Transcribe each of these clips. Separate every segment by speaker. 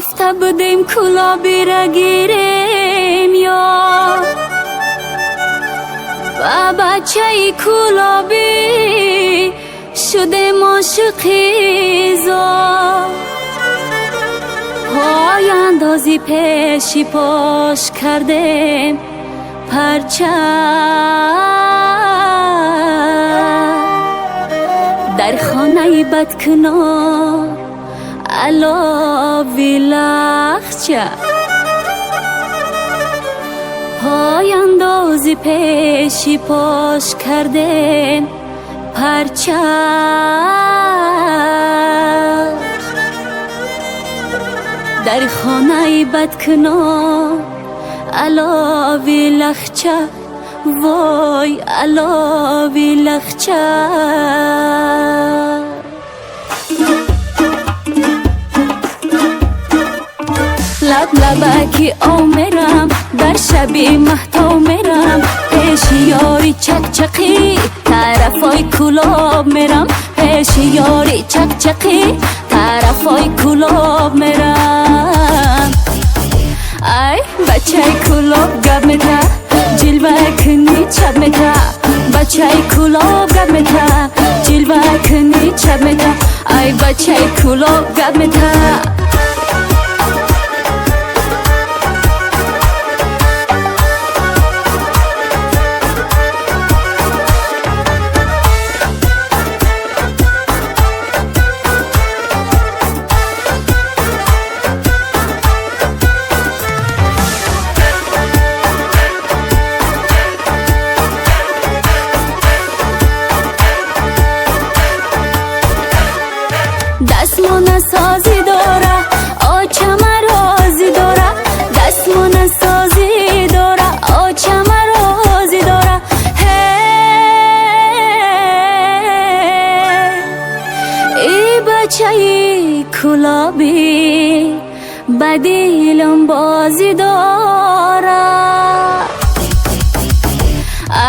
Speaker 1: Гуфта будем, Кӯлобира гирем ё ба бачаи кӯлобӣ шудем ошиқи зор. Пойандози пеши пош кардем парча, дар хонаи бадкуно алови лахча. Пойандози пеши пош кардем парча, дар хонаи бадкуно алови лахча, вой, алови лахча. Лаб лабаки омерам, дар шаби маҳто мерам, пеши ёри чақчақӣ тарафои Кӯлоб мерам, пеши ёри чақчақӣ тарафои Кӯлоб мерам. Ай, бачаи Кӯлоб гап мета, ҷилва кунӣ чап мета. Бачаи Кӯлоб гап мета, ҷилва кунӣ чап мета. Ай, бачаи Кӯлоб гап мета. Дастмона созӣ дора, очама розӣ дора. Дастмона созӣ дора, очама розӣ дора. Ҳе, и бачаи кӯлобӣ ба дилам бозӣ дора.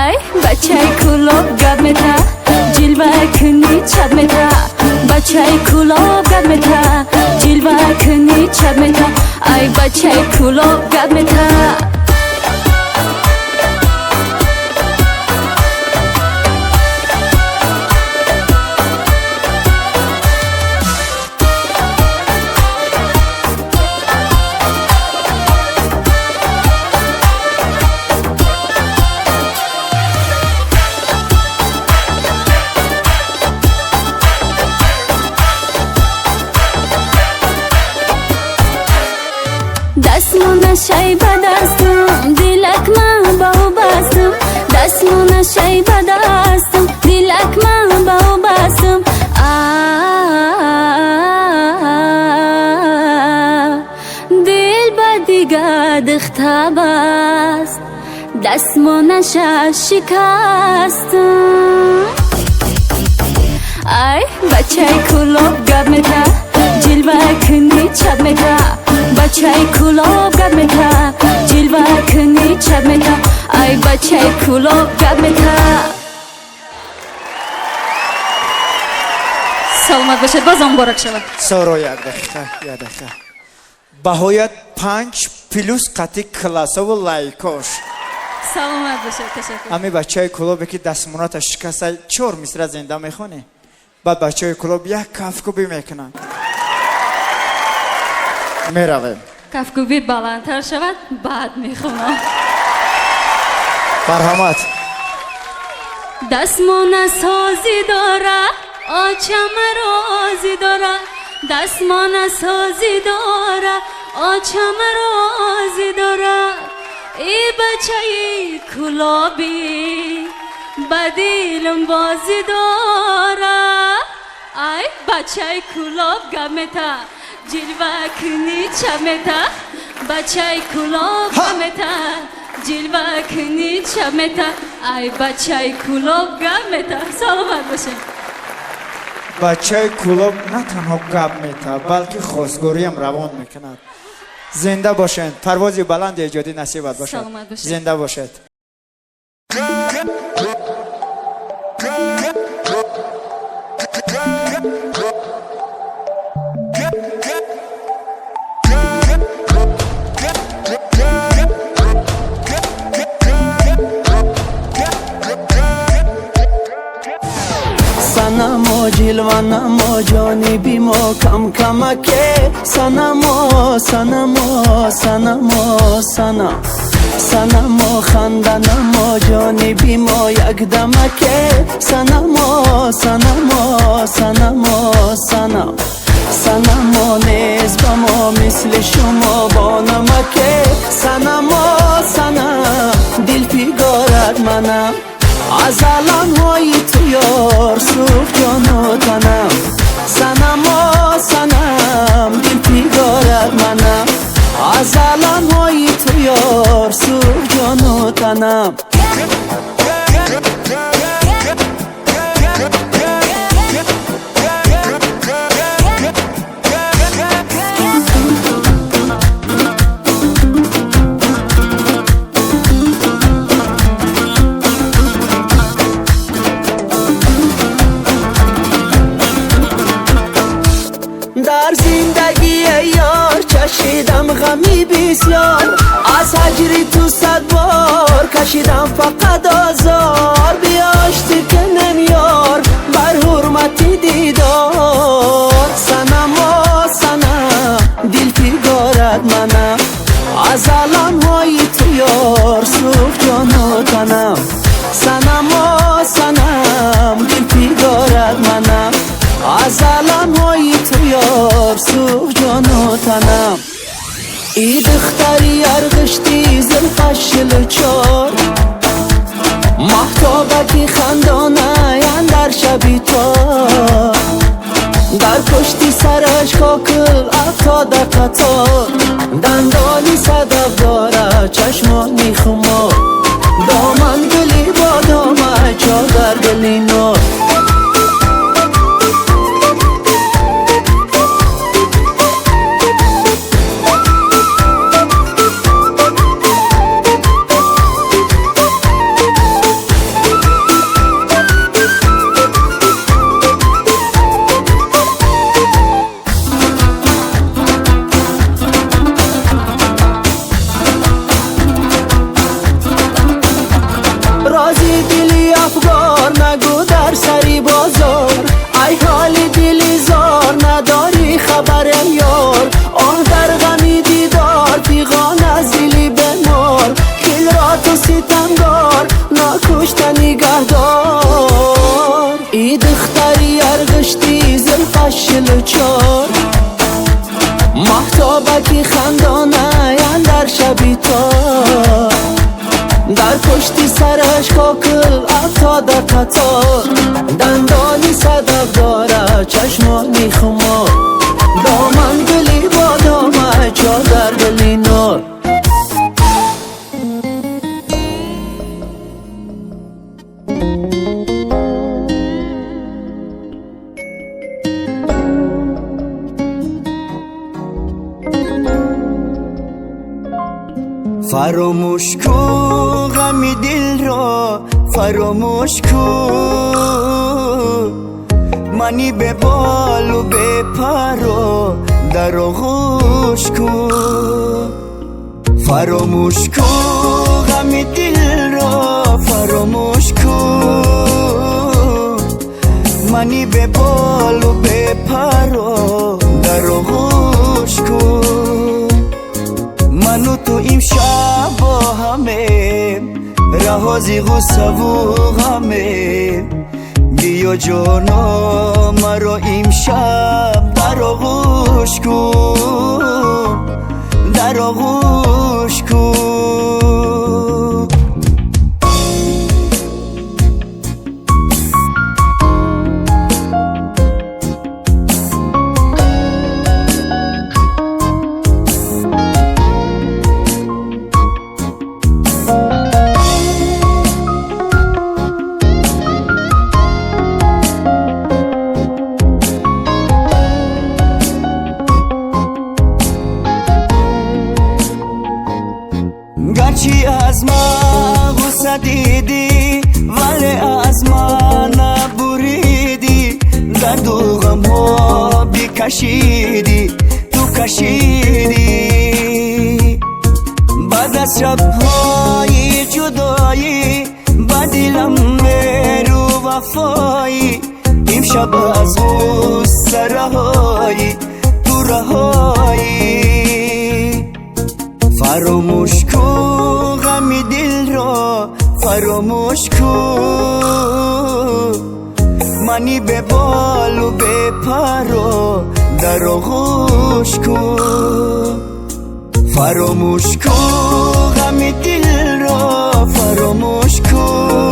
Speaker 1: Ай, бачаи Кӯлоб гап мета, ҷилва кунӣ чап мета. Бачаи Кӯлоб гап мета, ҷилва кунӣ чап мета. Ай, бачаи Кӯлоб гап мета. Дастмона шай ба дастам, дилак ман ба ӯ бастам. Дастмона шай ба дастам, дилак ман ба ӯ бастам. А, дил ба дига духта баст, дастмонаша шикастам. Ай, бачаи Кӯлоб гап мета, ҷилва кунӣ чап мета. Бачаи Кӯлоб гап мета, ҷилва кунӣ чап мета. Ай, бачаи Кӯлоб гап мета.
Speaker 2: Саломат бошед, бозам муборак шавад.
Speaker 3: Соро, як дақиқа, як дақиқа. Баҳоят 5 плюс қати классову лайкош.
Speaker 2: Саломат бошед, ташаккур.
Speaker 3: Ами бачаи Кӯлобе ки дастмоната шикаста, чор мисра зинда мехонӣ, баъд бачаи Кӯлоб як кафкӯбӣ мекунанд. Меравем.
Speaker 2: Кафкӯбӣ баландтар шавад, баъд мехонам.
Speaker 3: Марҳамат.
Speaker 2: Дастмона созӣ дора, очама розӣ дора. Дастмона созӣ дора, очама розӣ дора. И бачаи кӯлобӣ ба дилам бозӣ дора. Ай, бачаи Кӯлоб гап мета, ҷилва кунӣ чап мета. Бачаи Кӯлоб гап мета, ҷилва кунӣ чап мета. Ай, бачаи Кӯлоб гап мета. Саломат бошед.
Speaker 3: Бачаи Кӯлоб на танҳо гап мета, балки хостгориам равон мекунад. Зинда бошед, парвози баланди эҷодӣ насибат бошад.
Speaker 2: Саломат бошед.
Speaker 3: Зинда бошед.
Speaker 4: Ҷониби мо кам камаке. Санамо, санамо, санамо, санам. Санамо, ханданамо, ҷониби мо якдамаке. Санамо, санамо, санамо, санам. Санамо нез ба мо мисли шумо бо намаке. Санамо, санам, дилфигорат манам. Аз аламҳои ту ёр сӯхт ҷону танам. Санамо, санам, дилфигорат манам. Аз аламҳои ту ёр сӯхт ҷону танам. Дар зиндагии ёр чашидам ғами бисёр, аз ҳаҷри ту сад бор кашидам фақат озор. Биёшти кунем ёр бар ҳурмати дидор. Санамо, санам, дилфигорат манам. Аз аламҳои ту ёр сӯхт ҷону танам. Санамо, санам, дилфигорат манам. Аз аламҳои ту ёр сӯхт ҷону танам. Эй духтари арғишти зулфаш чилу чор, моҳтобаки хандона андар шаби тор. Дар пушти сараш кокул афтода қатор, дандони садаф дорад чашмони хумор. Доман гули бодома чодар гули нор. Рози дили афгор нагӯ дар сари бозор, ай ҳоли дили зор надорӣ хабаре ёр. Оҳ дар ғами дидор фиғон аз дили бемор, дилро ту ситамгор нокушта нигаҳдор. Эй духтари арғишти зулфаш чилу чор, моҳтобаки хандона андар шаби тор. Дар пушти сараш кокул афтода қатор, дандони садаф дорад чашмони хумор. Доман гули бодома чодар гули нор.
Speaker 5: Фаромӯш кун ғами дилро, фаромӯш кун. Мани беболу бепарро дар оғӯш кун. Фаромӯш кун ғами дилро, фаромӯш кун. Мани беболу бепарро дар оғӯш кун. Ману ту имшаб бо ҳамем, раҳози ғуссаву ғамем. Биё ҷоно маро имшаб дар оғӯш кун, дар оғӯш кун. Гарчи аз ман ғусса дидӣ, вале аз ман набуридӣ. Дарду ғамҳо бикашидӣ, ту кашидӣ. Баъд аз шабҳои ҷудоӣ ба дилам меҳру вафоӣ. Имшаб аз ғусса раҳоӣ, ту раҳоӣ. Фаромӯш кун ғами дилро, фаромӯш кун. Мани беболу бепарро дар оғӯш кун. Фаромӯш кун ғами дилро, фаромӯш кун.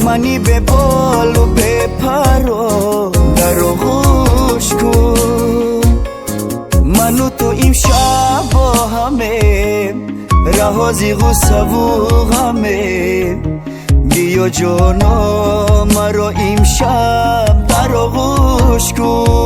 Speaker 5: Мани беболу бепарро дар оғӯш кун. Ману ту имшаб бо ҳамем, раҳо зи ғуссаву ғамем. Биё, ҷоно, маро имшаб дар оғӯш кун.